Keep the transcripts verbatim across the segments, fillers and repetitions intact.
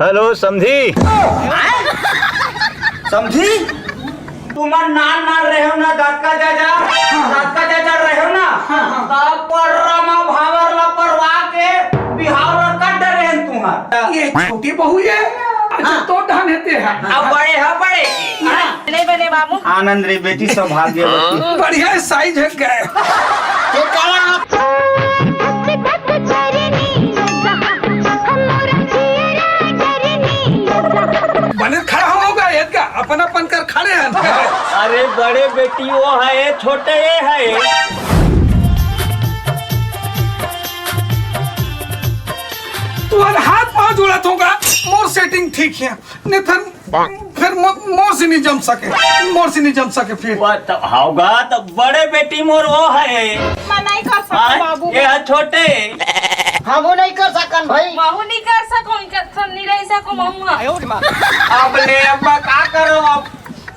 Hello समधी। समधी, तुमन नान नान रहेव ना, दतका जाजा, दतका जाजा रहेव ना, तब पर्रा म भांवर ला परवा के बिहाव ला कर डरे हन तुंहर। ये छोटी बहू ये, अच्छा, हाँ। तो डहन हेते है। अब बड़े ह बड़े। हाँ। नहीं बने बाबू। आनंद रे बेटी, सौभाग्यवती। बढ़िया साइज है गए। बने खड़ा होगा, ये क्या अपन अपन कर खड़े हैं। अरे बड़े बेटी वो है, छोटे ये है। तुम्हारे हाथ पांव जोड़त होगा, मोर सेटिंग ठीक है, नहीं फिर, फिर मो-, मोर से नहीं जम सके, मोर से नहीं जम सके फिर। वो तो होगा तो बड़े बेटी मोर वो है। मैं नहीं कर सकता आय, बाबू। ये है छोटे। हम वो नहीं कर सकन भाई। महू नहीं कर सको, इनका संग नहीं रह सको महू। अब ले अब मैं का करो अब?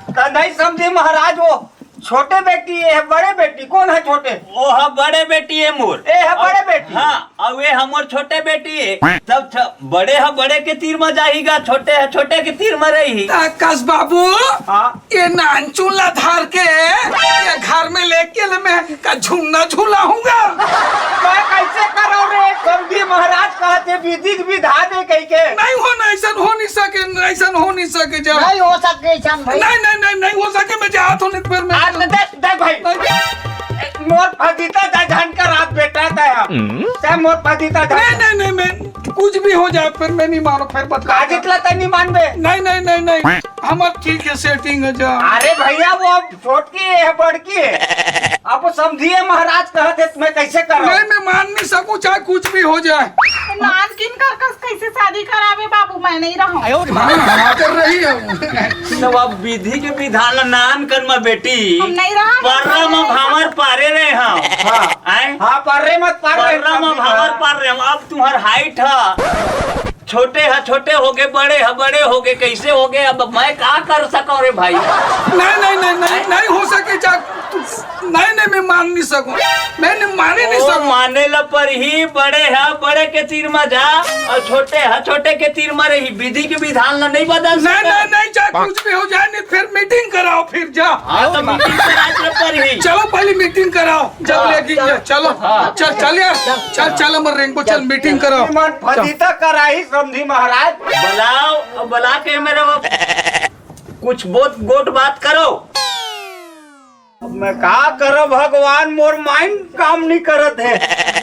तो नहीं समझी महाराज, वो छोटे बेटी ये है, बड़े बेटी कौन है छोटे? वो है बड़े बेटी है मोर। ए है बड़े बेटी। हाँ, अब ये हमर छोटे बेटी है। तब छ-, बड़े ह बड़े के तीर म जाही गा, छोटे ह छोटे के तीर म रही। ताकस बाबू, हाँ। ये नानचुन ला धार के ये घर में लेके ले मैं का झूलना झूला हूँगा। मैं कैसे करो रे? समधी महाराज कहते विधि के विधान है कह के। नहीं हो, नहीं, ऐसा हो नहीं सके, ऐसा हो नहीं सके जा। नहीं हो सके ऐसा भाई। नहीं, नहीं, नहीं, नहीं हो सके, मैं जात हूँ, नहीं फिर मैं आज तो देख, देख भाई। नहीं। मोर फजीता जा झन का रात बेटा तय हम। हम्म। तय मोर फजीता जा। नहीं, नहीं, नहीं, मैं कुछ भी हो जाए, फिर मैं नहीं मानो, फिर बता। काजित ला तय नहीं मानबे। नहीं, नहीं, नहीं, नहीं, हमार ठीक है, सेटिंग है जा। अरे भैया, वो अब छोटकी है, बड़की है। अब वो समझिए महाराज कहत है, मैं कैसे करूँ? नहीं, मैं मान नहीं सकूँ, चाहे कुछ भी हो जाए। नान किन कर कस कैसे शादी करावे बाबू, मैं नहीं रहूँ। हाँ, हाँ, कर रही है। तब अब विधि के विधान ला नान कर म बेटी। हम नहीं रहा। पर्रा म भांवर पारे रहे हम। हाँ। आय? हाँ, पर्रे मत पार रहे पर्रा म हम। भांवर पार रहे हम। अब तुम्हार हाइट ह। छोटे ह छोटे हो गए, बड़े ह बड़े हो गए, कैसे हो गए? अब मैं का कर सकूं रे भाई? नहीं, नहीं, नहीं, नहीं, नहीं हो सके, जा, नहीं, नहीं, मैं मान नहीं सकूं, मैं नहीं, माने नहीं ओ, सकूं। माने ला पर ही बड़े ह बड़े के तीर म जा, और छोटे ह छोटे के तीर म रही, विधि के विधान ला नहीं बदल नहीं, सकते। नहीं, नहीं, चाहे कुछ भी हो जाए, नहीं, फिर मीटिंग कराओ, फिर जा। हाँ, तो मीटिंग करा के पर ही। चलो, पहले मीटिंग कराओ, जब हाँ, लेके चल। गया, चलो, हाँ। चल, चल यार, चल, चल, हमर रेंगो, चल, मीटिंग कराओ। मन फजीता कराई, समधी महाराज। बुलाओ, अब बुला के मेरे वो कुछ बहुत गोट बात करो। अब मैं का करो भगवान, मोर माइंड काम नहीं करत है।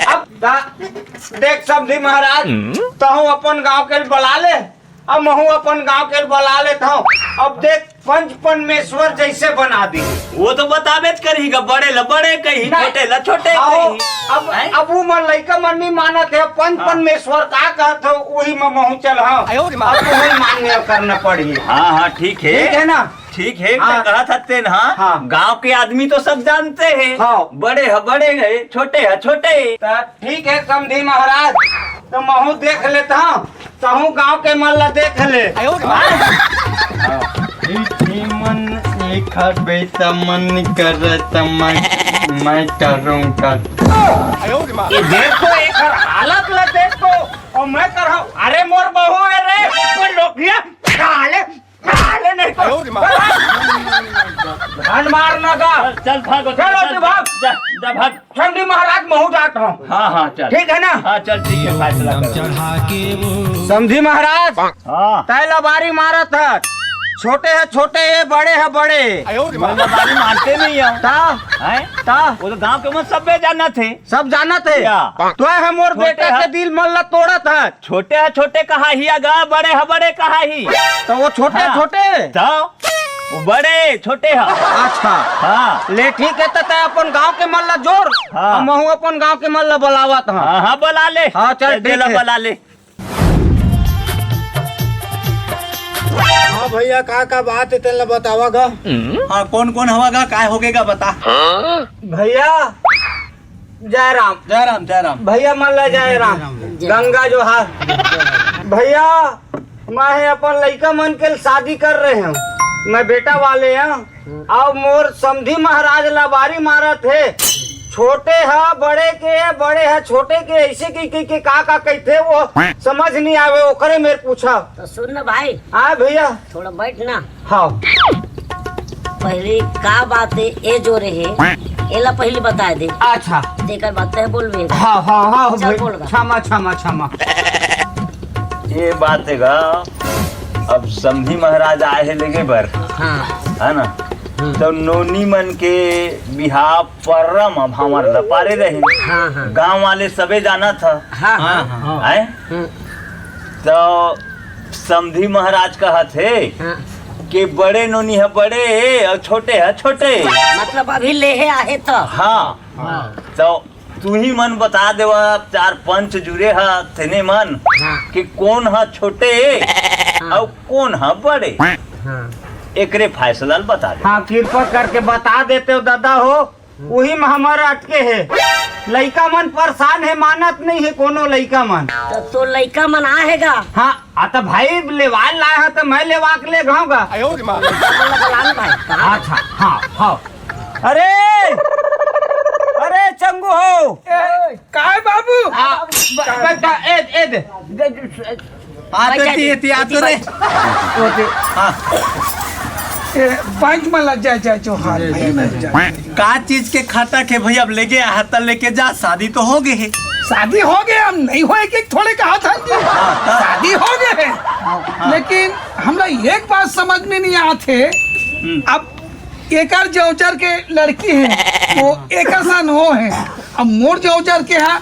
अब दा-, देख समधी महाराज, हम्म। तहूँ अपन गांव के बुला ले, अब महूँ अपन गांव के बुला लेत हूँ। अब देख पंच परमेश्वर जैसे बना दी। वो तो बताबे करही गा, बड़े ल बड़े कही, नहीं। छोटे ल छोटे आओ, कही। अब, हैं? अब वो मन लइका मन नहीं मानत है, पंच हाँ। परमेश्वर का कहत हो, वही में महूँ चल हाँ। आयो रे माँ। अब तुम्हें मान्य करना पड़ी। हाँ, हाँ, ठीक है। ठीक है ना? ठीक है, हाँ। तो कहत हते ना, हाँ। गांव के आदमी तो सब जानते हैं। हाँ। बड़े ह बड़े है, छोटे ह छोटे। त ठीक है समधी महाराज, तो महूँ देख लेता हूँ, तहूँ गांव के मन ला देख ले। आयो रे माँ। हाँ। ई मन एक हाथ बेटा मन करत मैं, मैं करूँगा। आयो रे माँ। ये देखो, एक हालत ला देखो, और मैं कर रहा हूँ, अरे मोर बहू है रे, कोई लोग ये साले साले नहीं तो। आयो रे माँ। धन मार ना का। चल, चल, भाग, चल, चल, चल, भाग। जा, जा, भाग। समधी महाराज, महूँ जात हूँ। हाँ, हाँ, चल। ठीक है ना? हाँ, चल, ठीक है, फैसला कर। समधी महाराज, हाँ। तय लबारी मारत है। छोटे है छोटे, ये बड़े है बड़े। आयो रे माँ। मैं लबारी मारते नहीं हूँ। ता? हैं? ता? वो तो गांव के मन सब जानत है। सब जानत है। क्या? तो है मोर छोटे बेटा है। के दिल मन ला तोड़त है। छोटे ह छोटे कहा ही, अगा बड़े ह बड़े कहा ही। तो वो छोटे हाँ। छोटे? तो वो बड़े छोटे ह। अच्छा। हाँ। ले ठीक है, तो तय अपन गांव के मन ला जोर, हाँ। हम महूँ अपन गांव के मन ला बुलावत हूँ। हाँ, हाँ, बुला ले। हाँ, चल, ले, ठीक ले, है। बुला ले। हाँ भैया, का का बात है, तेला बतावा गा। हाँ, कौन कौन हवा गा, काय होगे गा, बता। भैया, जय राम। जय राम, जय राम। भैया मन ला जय राम। जय राम। गंगा जोहार। भैया, मैं अपन लइका मन के शादी कर रहे हूँ, मैं बेटा वाले हूँ। अब मोर समधी महाराज लबारी मारत है, छोटे ह बड़े के, बड़े ह छोटे के, ऐसे की, की, की का, का कहते वो समझ नहीं आवे, ओकरे मेर पूछा। तो सुन ना भाई। हाँ भैया। थोड़ा बैठ ना। हाँ। पहली का बात है, ए जो रहे, एला पहली बता दे। अच्छा। तेकर बात तय बोलबे। हाँ, हाँ, हाँ, चल भाई। बोल गा। क्षमा, क्षमा, क्षमा। ये बात है गा, अब समधी महाराज आए हैं लेगे बर, हाँ। है ना? हम्म। तो नोनी मन के बिहाव परम अब हमर ल पारे रहिन। हाँ, हाँ। गांव वाले सबे जानत ह। हाँ, हाँ। हाँ, हाँ। हैं? हम्म। तो समधी महाराज कहत हे हाँ। कि बड़े नोनी ह बड़े अउ छोटे ह छोटे। मतलब अभी लेहे आहे त। हाँ। हाँ। तो तुही मन बता देवा, चार पंच जुरे ह तेने मन हाँ। कि कोन ह छोटे हाँ। अउ कोन ह बड़े। हाँ। एकरे फैसला ल बता दे। हाँ, कृपा करके बता देते हो दादा हो। उही म हमर अटके हे। लइका मन परेशान हे, मानत नहीं हे कोनो लइका मन। त तोर लइका मन आहे गा? हाँ, आ त भाई लेवाल लाए ह त मैं लेवा के ले घाव गा। लइका मन ला बला न भाई, कहाँ? अच्छा, हाँ, हाँ। अरे, अरे चंगू हो। ए, काय बाबू? आ, ब-, बेटा, ए, ए दे। दे, दे, हाँ, तो बैठा ती, दे, ती, आ तो रे। बैठा। ओके। हाँ। ए, बैंक में लग जाए, जाए जो हाल नहीं लग जाए। का चीज के खटक हे भैया, अब लेके आ, त लेके जा, शादी तो हो गए हे। शादी हो गए, हम नहीं होए कि थोड़े कहा था जी। हाँ, हाँ। शादी हो गए हे। हाँ। लेकिन हमरा एक बात समझ में नहीं आत हे। हम्म। अब एकर जौचर के लड़की हे, वो एकर सन हो हे। अब मोर जौचर के हा,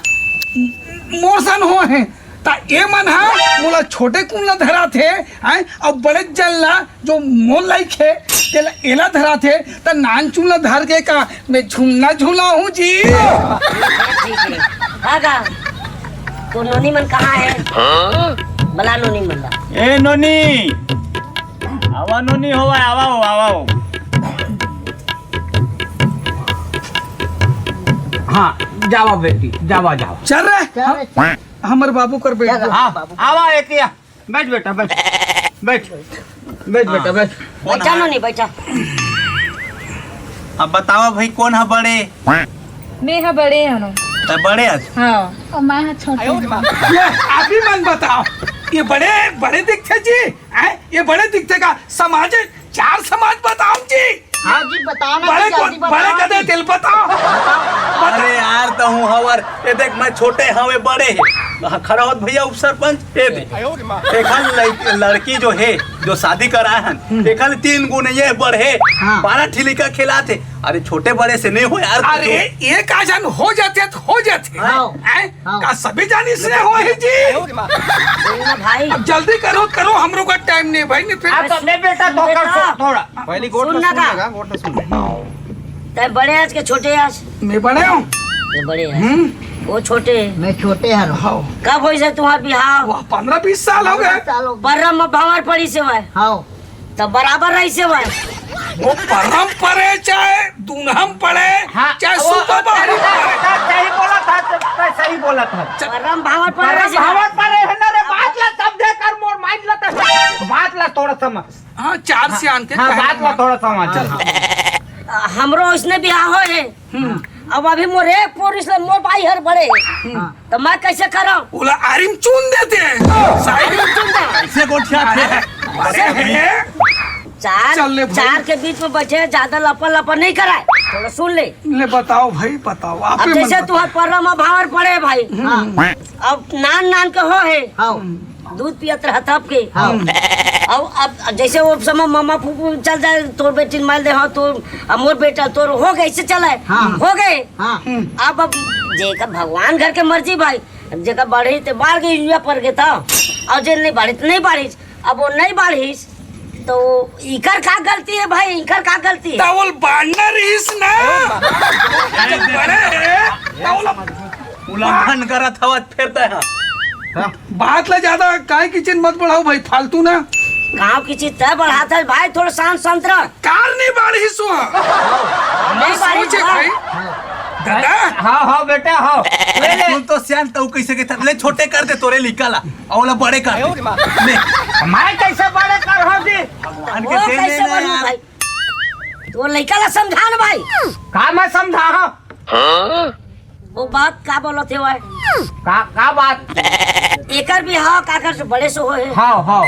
मोर सन हो हे। त ए मन हा मोला छोटे कुन ला धराथे, हैं? अउ बड़े जन ला जो मोर लाइक हे, तेला एला धराथे, त नान चुन ला धर के का मैं झुलना झुलाहूँ जी? ठीक हे। हाँ गा, तो नोनी मन कहाँ हे? बला नोनी मन ला। ए नोनी, आवा नोनी होवा, आवा हो, आवा हो। हाँ, जावा बेटी, जावा, जावा। चल रे। चल रे, चल। हमर बाबू कर बैठ जा। हाँ, आवा एतिया। बैठ बेटा, बैठ। बैठ। बैठ बेटा, हाँ। बैठ। कौन बैठा है? नो नहीं बैठा। अब बतावा भाई, कौन है बड़े? मैं हा बड़े हनो। त बड़े हस? हाँ। और मैं हा छोटे हनो। ये आप ही मन बताओ, ये बड़े, बड़े दिखथे जी, हैं? ये बड़े दिखथे का? समाज चार समाज बताओ जी। हाँ जी, बताओ ना बड़े जी, कौन, जल्दी बड़े बताओ कदे जी। तेल बताओ। अरे यार, त हूँ हवर, ये देख, मैं छोटे हवे, बड़े हे। हाँ, खड़ा होत भैया उप सरपंच, ये देख। एखन लड़-, लड़की जो हे, जो शादी कराए हन, हम्म। एखन तीन गुण ये बड़े, हाँ। बारह ठिली का खिलात हे। अरे छोटे बड़े से नहीं हो यार, अरे तो एक आजन हो जाते तो हो जाते। हाँ। हैं? हाँ। का सभी जानी से हो ही जी। बोलो ना भाई। अब जल्दी करो, करो, हम लोग का टाइम नहीं भाई, नहीं फिर। हाँ, तो ले बेटा, तो कर बेटा। सो-, थोड़ा। पहली गोट सुन ना सुन का। लगा, गोट सुन ले। तै बड़े आज के छोटे आज? मैं बड़े हूँ। तै बड़े आज। हम्म। वो छोटे। मैं छोटे हर। हाँ। कब होइस हे तुम्हार बिहाव? वाह, पन्द्रह बीस साल हो गए। साल हो गए। परम भावर पड़ी से भाई। हाँ। त बराबर रहिसे भाई। वो परम पड़े, चाहे दूनहम पड़े, हाँ, चाहे वो सुबह बाहरी पड़े। सही बोला था, सही बोला था। परम भावर पड़े परम रहिसे भाई। भावर पड़े है ना रे, बात ला समझे कर, मोर माइंड ला त-, बात ला थोड़ा समझ। हाँ, चार हाँ, सियान के हाँ, कहने बात ला थोड़ा समझ। हाँ, हाँ। हमरो उसने बिहाव होए हे। हम्म। अब अभी मोर एक पोरिस ले मोर बाई हर बड़े। हम्म। त मैं कैसे करव? ओला आरी म चुन देते हैं। साइड में चुन दे। कैसे गोठिया थे? अरे, अरे, चार, चल ले भाई। चार के बीच में बैठे, ज्यादा लपर लपर नहीं कराए। थोड़ा सुन ले। ले बताओ भाई, बताओ, आप अब ही मन जैसे बताओ। तुहार परम भावर पड़े भाई। हम्म। अब नान नान के हो हे। हाँ। दूध पियत रहा तब के। हाँ। अब, अब जैसे वो समय मामा फूफू चल जाए, तोर बेटी माल दे, हाँ, तोर, अब मोर बेटा, तोर हो गए, ऐसे चला है। हाँ। हो गए। हाँ। अब, अब जेकर भगवान घर के मर्जी भाई, अब जेकर बढ़े ते बाढ़ गई, युवा पर गए था, और जे नहीं बढ़े तो नहीं बढ़े, अब वो नहीं बढ़े, तो इकर का गलती है भाई, इकर का गलती है? तो वो बढ़ना रहीस ना। जब बढ़े, तो वो उल्लंघन करत हवत फिर तै ह। बात ला ज्यादा काय की चीज मत बढ़ाओ भाई, फालतू ना। गांव की चीज तय बढ़ाता है भाई, थोड़ा शांत शांत रह। कार नहीं बाढ़ी सो। नहीं बाढ़ी सोचे भाई। भाई। दादा। हाँ, हाँ, बेटा, हाँ। ले, ले। तू तो सियान, तू कैसे के ले छोटे कर दे तोरे लिखा ला, अउला बड़े कर दे। ले। मैं कैसे बड़े कर हो जी? भगवान के वो देने कैसे ना बनू यार। भाई? तो लइका ला समझा ना भाई। का मैं समझा? वो बात का बोलत हे वह? का, का बात? एकर बिहाव काकर से बड़े से होए हे। हाँ, हाँ।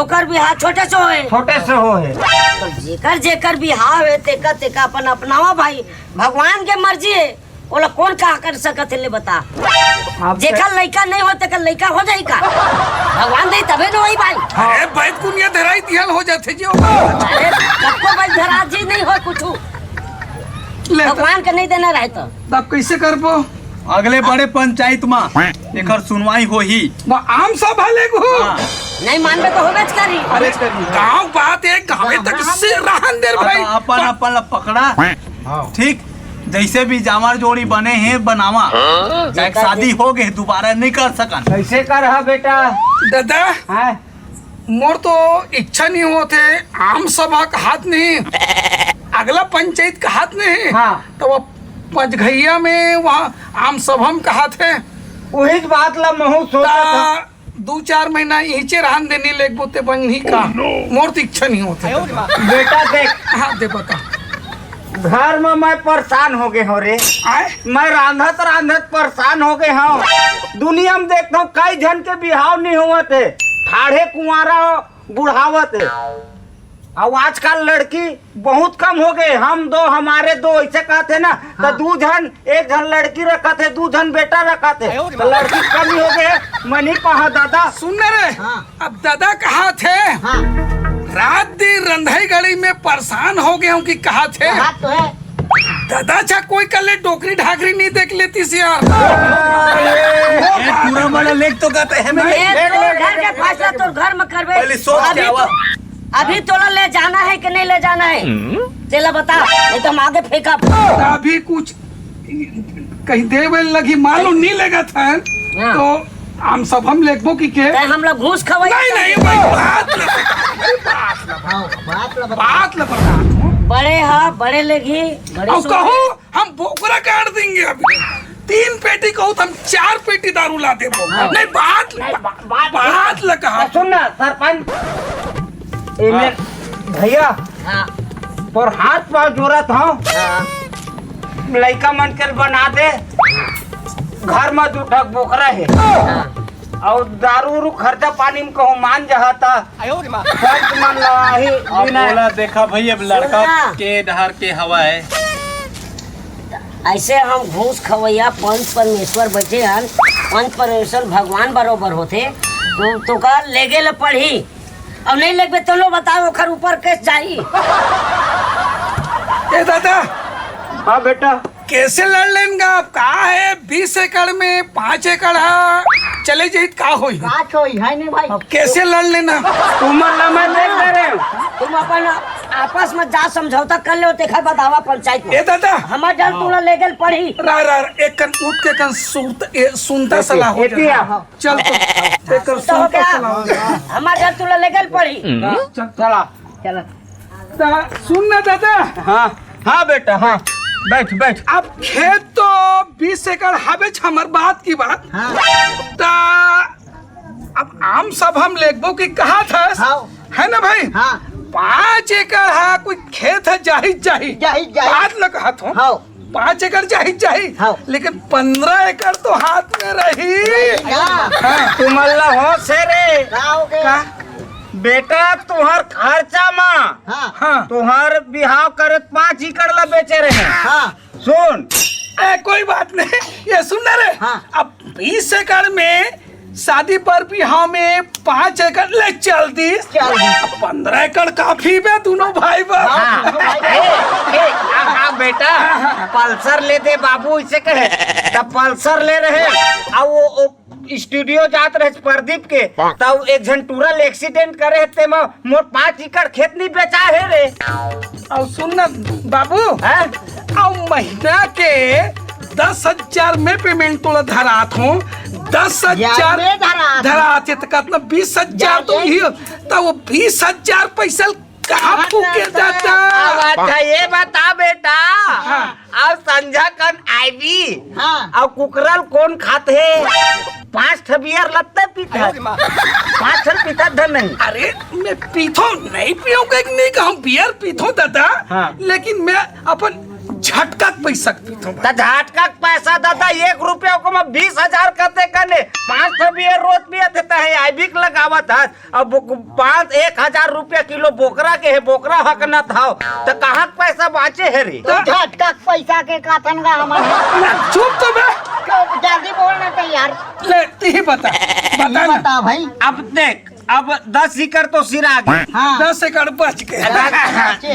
ओकर बिहाव छोटे से होए हे। छोटे से होए हे। तो जेकर, जेकर बिहाव हे, तेकर, तेकर अपन अपनावा भाई। भगवान के मर्जी हे, ओला कौन का कर सकत हे, ले बता। आप जेकर लइका नहीं हो, तेकर लइका हो जाई का? भगवान दे तबे न होई भाई। अरे, बैद कुनिया धराई दिहल हो जाथे जी। अरे, सबको भाई धरा जी नहीं हो कुछ। ले तो। भगवान के नहीं देना रहे तो। तब कैसे करबो? अगले बड़े पंचायत म एकर सुनवाई होही। वो आम सभा लेगो। हाँ। नहीं मानबे तो होबेच करी। अरे, गाँव बात हे, गाँवे तक से रहन दे रे भाई। अपन, अपन ला पकड़ा। हाँ। ठीक, जैसे भी जांवर जोड़ी बने हे, बनावा। हाँ। काहे शादी हो गे, दोबारा नहीं कर सकन। कैसे करहा बेटा? दादा, हाँ। मोर तो इच्छा नहीं होत हे, आम सभा कहात नहीं, अगला पंचायत कहात नहीं, हाँ। तो वो पंचघैया में वहाँ आम सभा में कहात हे। वही बात ला महू सोचत ता हूँ। दू चार महीना इहिचे रहन दे, नहीं लेगबो ते बनही का? मोर तो इच्छा नहीं होत हे। बेटा देख, हाँ, दे बता। घर में मैं परेशान हो गए हूँ रे। आय? मैं रांधत रांधत परेशान हो गए हूँ। दुनिया में देखता हूँ कई झन के बिहाव नहीं होवत हे, ठाढ़े कुंवारा बुढ़ावत हे। अब आजकल लड़की बहुत कम हो गए, हम दो हमारे दो ऐसे कहते ना, तो हाँ। दू झन, एक झन लड़की रखत हे, दू झन बेटा रखत हे, तो लड़की कमी हो गए, मैं नहीं पाहा दादा। सुन ना रे, हाँ। अब दादा कहाथे, हाँ। रात दिन रंधई गड़ी में परेशान हो गए हूँ कि कहाथे। कहा तो है। दादा, अच्छा कोई कर ले, डोकरी ढाकरी नहीं देख लेती सी यार। ए, पूरा वाला लेख तो कहते हैं, मैं ए, तोर घर के फैसला तोर घर में करबे। पहले सोच के अभी आवा। तो, अभी तोला ले जाना है कि नहीं ले जाना है? तेला बता, नहीं तो हम आगे फेंकब। अभी कुछ कहीं देवे लगी, मान लो नहीं लेगा था, हाँ। तो हम सब हम लेगबो कि के? तै हमला घूस खवाई नहीं, नहीं, भाई, बात ना बता, भाई, बात ना बता। हाँ, बात ना बता। बात ना बता। बड़े हा, बड़े लेगी, बड़े और सुन। कहो, हम बोकरा काट देंगे अभी। तीन पेटी कहो तो हम चार पेटी दारू ला देबो। हाँ। नहीं, बात, नहीं, बा-, बात, बात लगा। सुन ना, सरपंच, ए, हाँ। मेरे भैया, हाँ। तोर हाथ पाँव जोरत हूँ। हाँ। लइका मन के बना दे, घर में दू ठक बोकरा हे। हाँ। अउ दारू उरू खर्चा पानी में कहूँ मान जहा ता। पंच मन ला आही अब बिना। बोला, देखा भाई, अब लड़का सुन ना। के डहर के हवा है। ऐसे हम घूस खवैया पंच परमेश्वर बचे हन, पंच परमेश्वर भगवान बरोबर होथे, तो, तो का लेगे ले पड़ही। अब नहीं लेगबे तो लो बताओ, ओखर ऊपर केस जाही। ए दादा। हाँ बेटा। कैसे लड़ लेन गा? अब का है, बीस एकड़ में पाँच एकड़ हा चले जाही त का होही? का होही, है नहीं भाई? अब कैसे लड़ लेना? तुमन ला मैं देख दे रहे हूँ। तुम अपन आपस में जा समझौता कर लो, तेखर बतावा पंचायत में। ए दादा। हमार जान तोला लेगल पड़ही। रा, रा, रा, एक कन उठ के कन सुरत-, ए, सुनता एती, सलाह हो एती जाता। आ। चल तो, एक कन तो हो सुनता गया। सलाह हो जाता। हमार जान तोला लेगल पड़ही। चल, चला। चला। ता सुन ना दादा। हाँ, हाँ बेटा, हाँ। बैठ, बैठ। अब खेत तो बीस एकड़ हबेच, हमर बात की बात। हाँ। ता अब आम सब हम लेगबो कि कहाथस, हाँ। है ना भाई? हाँ। पाँच एकड़ हा, कोई खेत है, जाही, जाही। जाही, जाही। बात ल कहत हूँ। हाँ। पाँच एकड़ जाही, जाही। हाँ। लेकिन पन्द्रह एकड़ तो हाथ में रही। रही ना। हाँ। तुमन ला होश हे रे। का हो गया? का? बेटा, तुहर खर्चा मा हाँ। हाँ। तुहर बिहाव करत पाँच एकड़ ला बेचे रहे। हाँ। सुन। ए, कोई बात नहीं, ये सुन ना रे। हाँ। अब बीस एकड़ में शादी पर बिहाव में पाँच एकड़ ले चल दिस। चल दिस। अब पन्द्रह एकड़ काफी बे दोनों भाई बा। हाँ। ए, ए, आ, आ, बेटा, हाँ, हाँ। पल्सर ले दे बाबू, इसे कहे। तब पल्सर ले रहे, आ वो, वो स्टूडियो जात रहे प्रदीप के, तब एक झन टूरा ले एक्सीडेंट करे हे, तेमा मोर पाँच एकड़ खेत नहीं बेचा हे रे। अउ सुन ना बाबू, हैं? अउ महीना के दस हजार में पेमेंट तोला धरात हूँ, दस हजार यार, मैं धरात हूँ। धरात हे त कतना बीस हजार तो यार, ही, त वो बीस हजार पैसा कहाँ फूके दादा? अब अच्छा ये बता बेटा, हाँ। अउ संझा कन आईबी, हाँ। अउ कुकरल कौन खात हे? पाँच ठे बियर लत्ते पीत हे। पाँच ठे पीता धन नहीं। अरे मैं पीथो नहीं पियो के नहीं कहूँ, बियर पीथो दादा, हाँ। लेकिन मैं अपन झटका के पैसा के पीथों भाई। त झटका के पैसा ददा, एक रुपया को मैं बीस हजार कते कने, पाँच ठो बियर रोज पियत हे, तहे आइबिक लगावत हस। अब वो पाँच, एक हजार रुपया किलो बोकरा के हे, बोकरा हकनत हव, त कहाँ के पैसा बाँचे हे रे? तो झटका के पैसा के काथन गा हमन। चुप तो बे। तो जल्दी बोल ना तो यार। ले, तू ही बता, बता ना। बता भाई। अब देख, अब दस एकड़ तो सिरा गे। हाँ। दस एकड़ बच गे।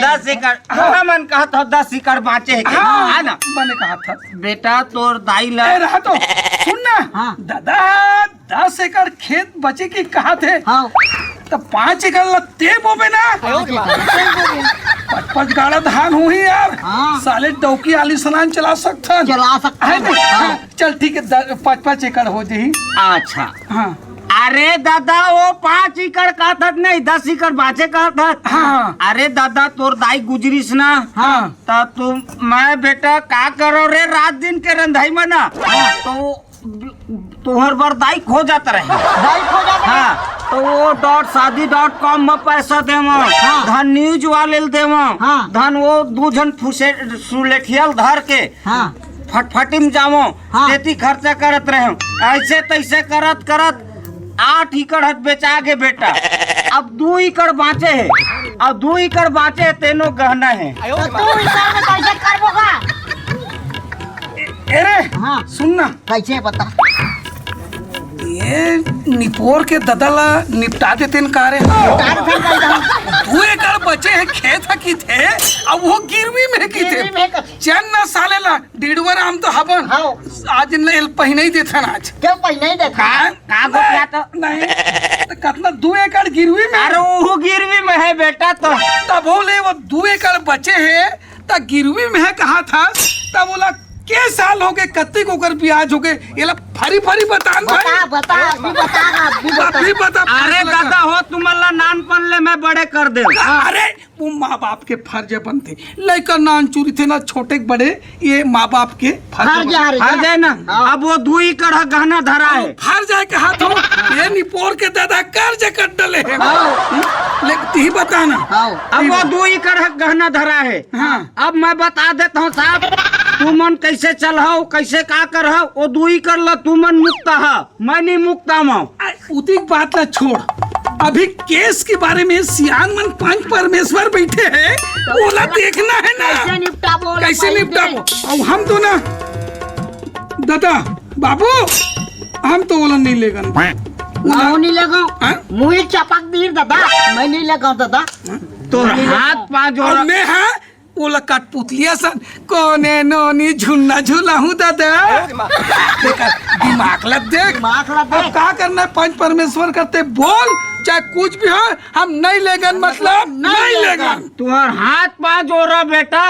दस एकड़। हाँ। हमन कहत हव दस एकड़ बाँचे हे। हाँ, है ना? बने कहत हव। बेटा, तोर दाई ला ए, रहा तो। सुन ना। हाँ। ददा, दस एकड़ खेत बचे के कहत हे। हाँ। त पाँच एकड़ ला ते बोबे ना। पाँच एकड़। पाँच, पाँच गाड़ा धान होही यार। हाँ। साले डौकी आलीसनान चला सकथन। चला सकथन। है ना? हाँ। चल ठीक हे, द-, पाँच, पाँच एकड़ हो जाही। अच्छा। हाँ। अरे ददा, वो पाँच एकड़ कहत हस नहीं, दस एकड़ बाँचे कहत हस। हाँ। अरे ददा, तोर दाई गुजरिस ना। हाँ। त तू, मैं बेटा का करों रे, रात दिन के रंधई म ना। हाँ। तो तुहर बर दाई खोजत रहे। दाई खोजत रहे? हाँ, त वो डॉट शादी डॉट कॉम म पैसा देवं, हाँ। धन न्यूज वाले ल देवं, हाँ। धन वो दू झन फुसे-, सुलेठिया ल धर के हाँ। फटफटी म जावं, हाँ। तेती खर्चा करत रहे। ऐसे तैसे करत करत आठ एकड़ हत बेचा गे बेटा। अब दू एकड़ बाँचे हे, अब दू एकड़ बाँचे हे, तेनो गहना हे। त दू एकड़ म कैसे करबो गा? ए रे, हाँ। सुन ना। कैसे बता? ये निपोर के ददा ला निपटा देतेन का रे? निपटा देतेन का एकदम। दू एकड़ बचे हे खेत ह किथे, अब वो गिरवी म हे किथे। गिरवी म हे क- चल ना साले ला, डिड़वर हम तो हबन। हाँ। आज न एल पहिनई देथन आज। क्यों पहिनई देथन? का, का गोठिया तो? नहीं, त कतना दू एकड़ गिरवी म हे। अरे ओहू गिरवी म हे बेटा तो। तभो ले वो दू एकड़ बचे हे, त गिरवी म हे कहत हस, त ओला के साल होगे, कतिक ओकर बियाज होगे, एला फरी फरी बतान भाई। बता, बता, अभी बता ना, अभी बता। अभी बता, अरे फैसला कर। ददा हो, तुमन ला नानपन ले मैं बड़े कर देंव। अरे, वो माँ बाप के फर्ज बनथे, लइका नान चुरिथे ना, छोटे के बड़े, ये माँ बाप के फर्ज फर्ज बनथे। आ रे। फर्ज हे ना। हाँ। अब वो दू एकड़ ह गहना धरा हे। फर्ज हे कहत हंव, ये निपोर के ददा कर्ज कर डले हे। हाँ। ले, तिही बता ना। हाँ। अब वो दू एकड़ ह गहना धरा हे। हाँ। अब मैं बता देत हंव साहब, तुमन कैसे चलहव, कैसे का करहव, वो दू एकड़ ला तुमन मुक्त ह, मैं नहीं मुक्त हंव। आ, उतिक बात ला छोड़, अभी केस के बारे में सियान मन पंच परमेश्वर बैठे हे, ओला देखना हे ना। कैसे निपटाबो, ओला कैसे भाई निपटाबो? दे। अब हम तो ना, ददा, बाबू, हम तो ओला नहीं लेगन। ओला नहीं लेगन। हाँ? मुही चपक दीर ददा, मैं नहीं लेगन ददा। तोर हाथ पाँव जोड़ा। अब मैं, हाँ, ओला कठपुतलिया सन, कोने नोनी झुलना झुलाहूं दादा। देख, दिमाग ला देख। दिमाग ला अब देख। का करना हे, पंच परमेश्वर करते बोल, चाहे कुछ भी हो, हम नहीं लेगन, मतलब नहीं नहीं लेगन। लेगन। तुहर हाथ पाँव जोड़ा बेटा,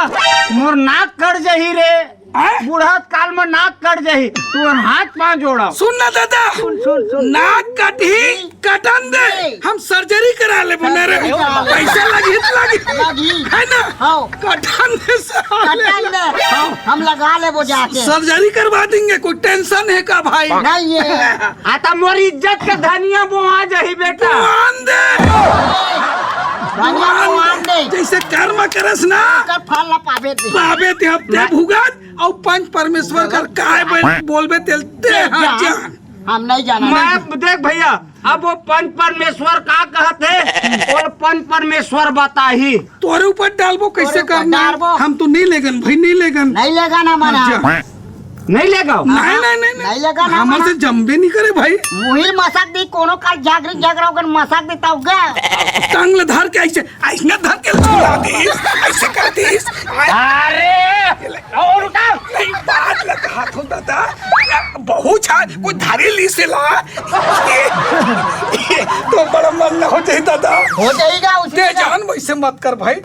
मोर नाक कट जाही रे। आय? बुढ़त काल में नाक कट जाही, तुहर हाथ पाँव जोड़ा। सुन ना दादा, सुन, सुन, सुन। नाक कटही, कटन दे, नहीं। हम सर्जरी करा लेबो ना रे। सर्जरी करा लेबो। पैसा लगही त लगही। लगही। है ना? हाँ। कटन दे साले। कटन दे। हाँ। हम लगा लेबो जाके। सर्जरी करवा देंगे, कोई टेंशन हे का भाई? नहीं हे। आ त मोर इज्जत के धनिया बोआ जाही बेटा। बोआन दे। धनिया बोआन दे। जैसे कर्म करस ना। ओकर फल ला पाबे ते। पाबे ते, अब ते हाँ। भुगत, अउ पंच परमेश्वर कर काय बोल-, बोलबे तेल ते ते हाँ जान। जान। हम नहीं जाना, मैं नहीं। देख भैया, अब वो पंच परमेश्वर का कहत हे, वो पंच परमेश्वर बताही। तोरे ऊपर डालबो, कैसे तोरे ऊपर करना हे? डालबो। हम तो नहीं लेगन भाई, नहीं लेगन। नहीं लेगन हमारा। हाँ, जा। नहीं लेगन? नहीं, नहीं, नहीं, नहीं। नहीं लेगन हमर हमारा। से जमबे नहीं करे भाई। मुहिल मसक दी, कोनो काल जागरी जागरा ओकर मसक दी तब गा। टांग ले धर के ऐसे, ऐसे धर के छुड़ा दीस, ऐसे कर दीस। अरे, और उठा। नहीं, बात लगा तो दादा, बहुत छान, कोई धारी ली से ला। ये, ये तो बड़ा मन ना हो जाए दादा। हो जाएगा उसमें दे ना। जान, वैसे मत कर भाई।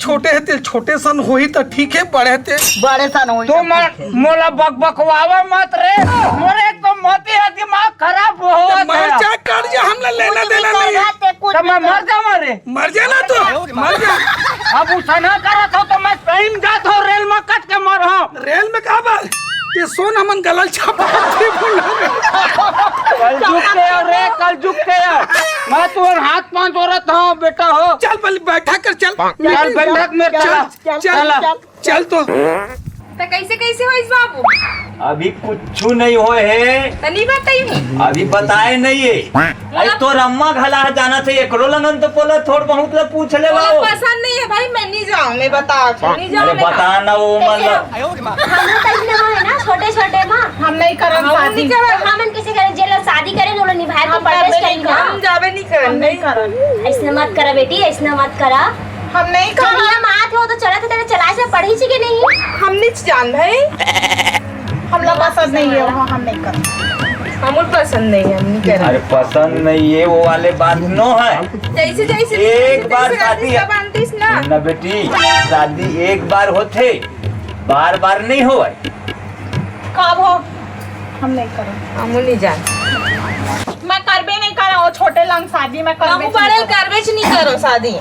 छोटे हे ते छोटे सन होही त ठीक हे, बड़े हे ते बड़े सन होही तो त मर, मोला बकबकवावा मत रे। मोरे एक तो मती हे, दिमाग खराब हो ते मर गया। जा, कर जा, हमला लेना कुछ भी देना कर नहीं। जा, ते कुछ तो भी मैं कर। मर जाऊं रे। मर जाना तो, मर जा। अब उसना करत हो तो मैं सही में जात हो, रेल में कट के मर हो। रेल में का बात? ते सोन हमन गलल छापा। कलजुग के हो रे, कलजुग के हो। मैं तुहर हाथ पांव जोरत हंव, बेटा हो। चल, पहले बैठा कर, चल। चल, बैठक में चल, चला। चल, चला। चल। चल तो। त कैसे, कैसे होइस बाबू? अभी कुछु नहीं होय हे। त नहीं बताई हूँ। अभी बताए नहीं हे। अरे तोर अम्मा घला जानत हे, एकरो लगन तो बोला, थोड़ बहुत ला पूछ ले ओला बाबू। पसंद नहीं है भाई, मैं नहीं जाऊँ, मैं बता, नहीं जाऊँ अरे मैं। बता ना वो मन ला। हम लोग का इतना है ना, छोटे छोटे माँ। हम नहीं करन हम शादी। नहीं करन। तो हमन कैसे करें? जे लोग शादी करें, वो लोग निभाए तो हम परदेश करबे करें नहीं ना। करन। हम जाबे नहीं करन। हम नहीं करन। ऐसने मत करा बेटी, ऐसने मत करा। हम नहीं करन। जब हम आत हो तो चलत हे, तेरे चलाए से पढ़ी छी के नहीं? हम नहीं जान भाई। हमला पसंद नहीं है, वहाँ हम नहीं करन। हमला पसंद नहीं है, हम नहीं करन। अरे पसंद नहीं है वो वाले बात नो है। जैसे, जैसे एक बार शादी है। बांधतीस ना। ना बेटी, शादी एक बार होथे, बार बार नहीं होय। का भो? हम नहीं करन। हमू नहीं जान। मैं करबे नहीं करन, वो छोटे लंग शादी मैं करबे कहूँ नहीं बड़े करन। करबे च नहीं करो शादी।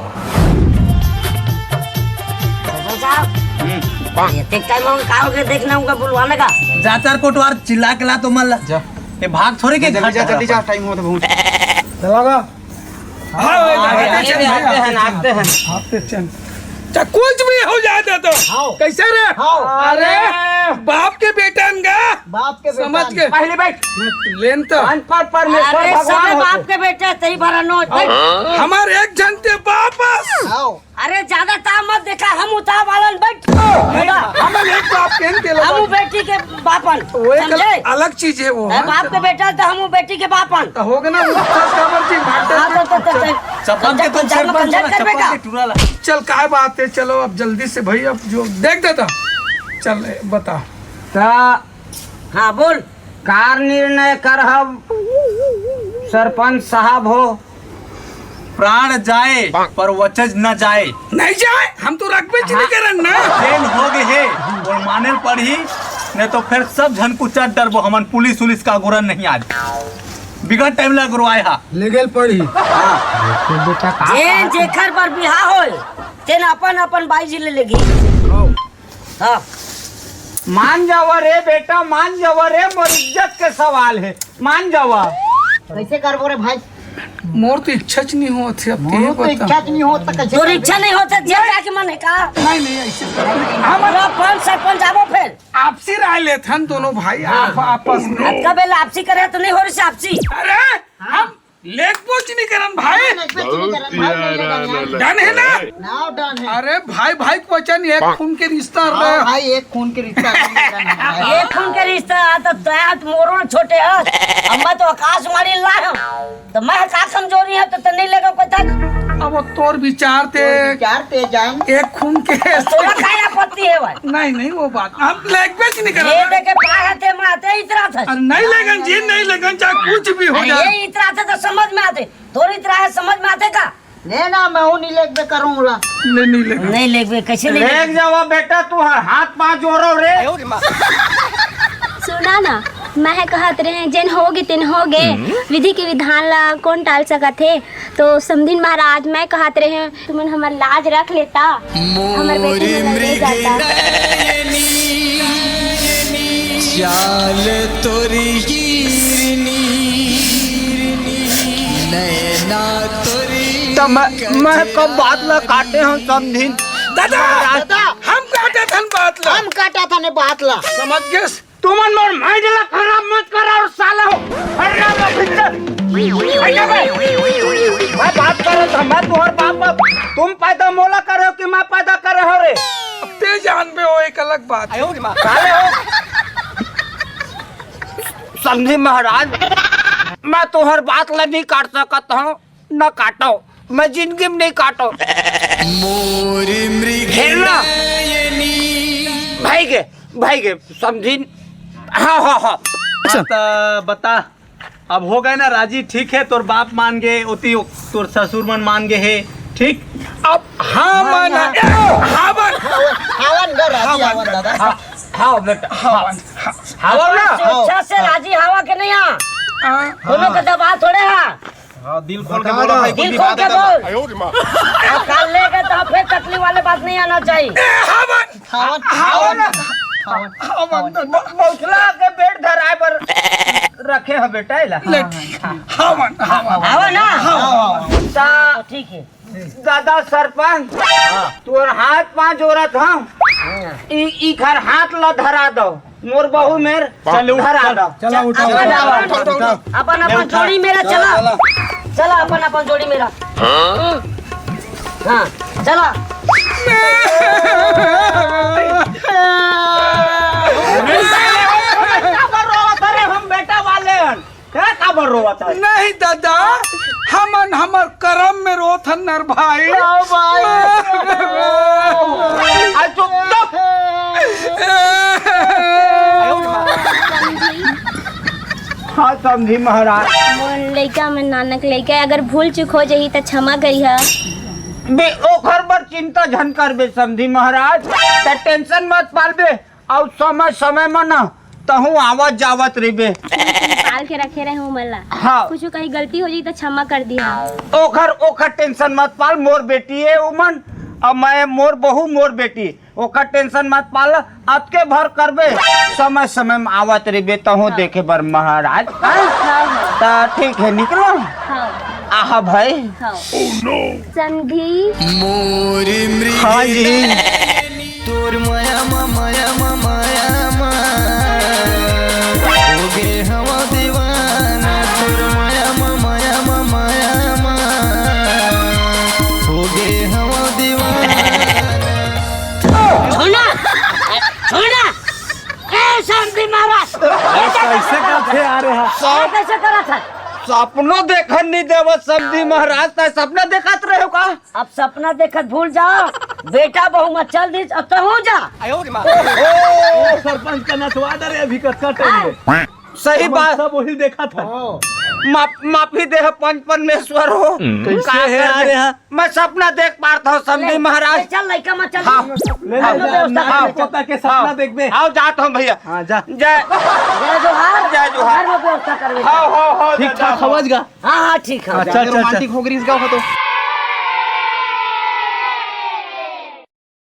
ये देख टाइम हो, का हो गया, देखना होगा बुलवाने का। जा चार कोटवार चिल्ला के ला तो मन ला। जा। ये भाग थोड़े के जल्दी घर जा, का जल्दी जा, तरफ। टाइम होत बहुत। चला गा। हाँ, आगे, आगे, आगे, आगे, आगे, आगे, आगे। आते हैं। अच्छा, कुछ भी हो जाए तो। हाँ। कैसे रे? हाँ। अरे, बाप के बेटा न गा। बाप के बेटा समझ न। के। पहले बैठ। लेन तो। अनपढ़ परमेश्वर अरे, भगवान सबे होते। बाप के बेटा, सही भरा नोच, बैठ। हमारे एक झन ते बाप अस। हाँ। अरे, ज्यादा ताव मत देखा, हम उताव वालन, बैठ। नहीं, हम एक बाप के न तेला हम बाप। बेटी के बापन, वो एक समझे? अलग चीज है वो, ए, हाँ। बाप के बेटा तो हम बेटी के बापन। तो हो गया ना, वो दस का मर्जी, मार दे। हाँ, तो, तो, तो, तो, चप्पल के तो चप्पल सिर पर चप्पल चला, चप्पल के टूरा ला। चल, काय बात है, चलो अब जल्दी से भाई, अब जो देख देता। चल, ए, बता। ता हाँ, बोल। कार निर्णय करहब, सरपंच साहब हो। प्राण जाए, पर वचन न जाए। नहीं जाए, हम तो रखबे च नहीं हाँ। करन ना। जेन हो गए हे, वो माने ल पड़ही, नहीं तो फिर सब झन कुचर डरबो हमन, पुलिस उलिस का गुरन नहीं आज। बिगड़ टाइम लग रुआए हा। लेगेल पड़ही। हाँ। जेन जेखर बर बिहाव होय, तेन अपन अपन बाई जी ले लेगी। हाँ। मान जावा रे बेटा, मान जावा रे, मोर इज्जत के सवाल है, मान जावा। कैसे करबो रे भाई? मोर तो इच्छा च नहीं होत हे, अब मोर तें तो बता। इच्छा च नहीं होत, तो कैसे तोर करबे? इच्छा नहीं होत हे, जेल जाके मन है का? नहीं, नहीं, ऐसे हम पूरा पंच सरपंच आबो फिर। आपसी राय लेथन दोनों भाई, आप आपस में। अतका बेला आपसी करे तो नहीं हो रही से आपसी। अरे, हम लेखबो च नहीं करन भाई। लेखबो च नहीं करन भाई, नहीं लेना है। डन है ना? नाव डन है। अरे भाई, भाई के वचन, एक खून के रिश्ता हाँ रहे। भाई, एक खून के रिश्ता नहीं करना है। एक खून के रिश्ता है तो तैं तो मोरो छोटे है। अम्मा तो आकाश मारी ला है। तो मैं का कमजोरी है तो तैं नहीं लेगा कोई तक। अब वो तोर विचार ते। तोर विचार ते जान। एक खून के। तोरा का आपत्ति है भाई? नहीं, नहीं, वो बात। हम लेखबे च नहीं करन। ये देखे पाया ते माते इतरा था। अरे नहीं लेगन जी, नहीं लेगन, चाहे कुछ भी हो अरे जाए। ये इतरा था तो समझ में आते। तोर इतरा है, समझ में आते का? ले ना, मैं हूँ नहीं लेकबे करूँगा। ले नहीं लेगा। नहीं लेकबे, कैसे नहीं लेकबे? लेक जावा बेटा, तू हर हाथ पाँव जोड़ो रे। सुना ना, मैं कहत रहे, जेन होगे तेन होगे, विधि के विधान ला कौन टाल सकत हे? तो समधिन महाराज, मैं कहत रहे, तुमन हमर लाज रख लेता, हमर बेटी मन ला ले जाता। चाल तोरी हिरनी, नैना तोरी त मैं, मैं कब बात ला काटे हूँ समधिन? दादा, दादा। हम काटत हन बात ला। हम काटत हन बात ला। समझ गेस? तुमन मोर mind ला खराब मत करो साला हो। हराम हो भितर। हट बे। मैं बात करत हूँ, मैं तुम्हारे बाप का, तुम पैदा मोला करे हो कि मैं पैदा करे हो रे? अब ते जानबे हो, एक अलग बात। साले हो। समधी महाराज, मैं तोहर बात ला नहीं काट सकत हूँ, न काटो, मैं जिंदगी में नहीं काटो। मोर मृग हेरना। नयनी। भाई के, भाई के, समझिन? हाँ, हाँ, हाँ। अच्छा। बता, बता, अब हो गए ना राजी, ठीक है, तोर बाप मान गए, ओती तोर ससुर मन मान गए है, ठीक? अब हाँ माना, हाँ। ए, हाँ मान। हावन गा राजी, हावन दादा। हाँ, हाँ बेटा, हाँ, हाँ। हावन ना? स्वेच्छा से राजी हवा के नहीं, हाँ। हाँ। कोनो के दबाव थोड़े हा। हाँ, दिल खोल के बता बोलो दो। भाई, दिल कुछ खोल के बात है। बोल। और काल लेके तो फिर तकलीफ वाले बात नहीं आना चाहिए। ए, हावन। हावन। हावन। हवन, हवन। ब-, बौसला के बेट धराए बर रखे ह बेटा, एला। ले, हवन, हवन। हवन ना? हवन। ता तो ठीक हे। दादा सरपंच, हाँ। तोर हाथ पाँव जोरत हँव। हाँ। ई, ई घर हाथ ला धरा दव। मोर बहू मेर चलो, धरा दव। चलो, उठाओ, चलो, उठाओ, उठाओ, उठाओ, उठाओ। उठाओ। अपन, अपन जोड़ी मेरा, चला। चला। चला, अपन, अपन जोड़ी मेरा। हाँ, चला। अरे, हम बेटा वाले हन। का काबर रोवत हस? नहीं दादा, हमन हमर करम में रोत हन नर भाई। आओ भाई। आ, चुप, चुप। हाँ, समधी महाराज। मोर लइका में नानक लइका, अगर भूल चूक हो जाही त क्षमा करिहा। बे, ओखर बर चिंता झन करबे समधी महाराज, त tension मत पालबे। अउ समय समय म न तहूँ आवत जावत रहिबे। पाल के रखे रहे हूँ मन ला। हाँ। कुछ कहीं गलती हो जाई त क्षमा कर दिहा। ओखर, ओखर tension मत पाल, मोर बेटी हे उमन, अउ मैं मोर बहू मोर बेटी, ओखर tension मत पाल। अतके भर करबे, समय समय म आवत रहिबे तहूँ हाँ। देखे बर महाराज। हाँ? हाँ, हाँ। त ठीक हे, निकलो। हाँ। आहा भाई। हाँ। समधी। मोर मृग हाँ जी। तोर माया मा, माया मा, माया मा, हो गे हवा दीवाना। तोर माया मा, माया मा, माया मा, हो गे हवा दीवाना। छोड़ना, छोड़ना। ए, समधी महाराज, ये क्या कैसे करत हे? अरे हाँ। ये कैसे करत हे? सपनो देखन नहीं देवत समधी महाराज, तैं सपना देखत रहे हो का? अब सपना देखत भूल जा, बेटा बहू मत चल दिस, अब तहूँ जा। ओ, सरपंच का नचवा डरे अभी कतका टाइम हे। सही बात। सब वही देखा था। माफ-, माफी दे पंच परमेश्वर हो। कैसे का हे कर यार दे? यहाँ? मैं सपना देख पारत हूँ समधी ले, महाराज। ले चल लइका मत चल। हाँ। ले, ले, हम लोग जा, व्यवस्था ना, कर ले, पोता के सपना हाँ। देखबे। आओ जात हूँ भैया। हाँ, जा। जय। जय जोहार। जय जोहार। घर में व्यवस्था करबे। हाँ, हाँ, हाँ, ठीक जा, ठाक जा, समझ गा। हाँ, हाँ, ठीक है। अच्छा, अच्छा, अच्छा। रोमांटिक हो गई इस गाँव का तो।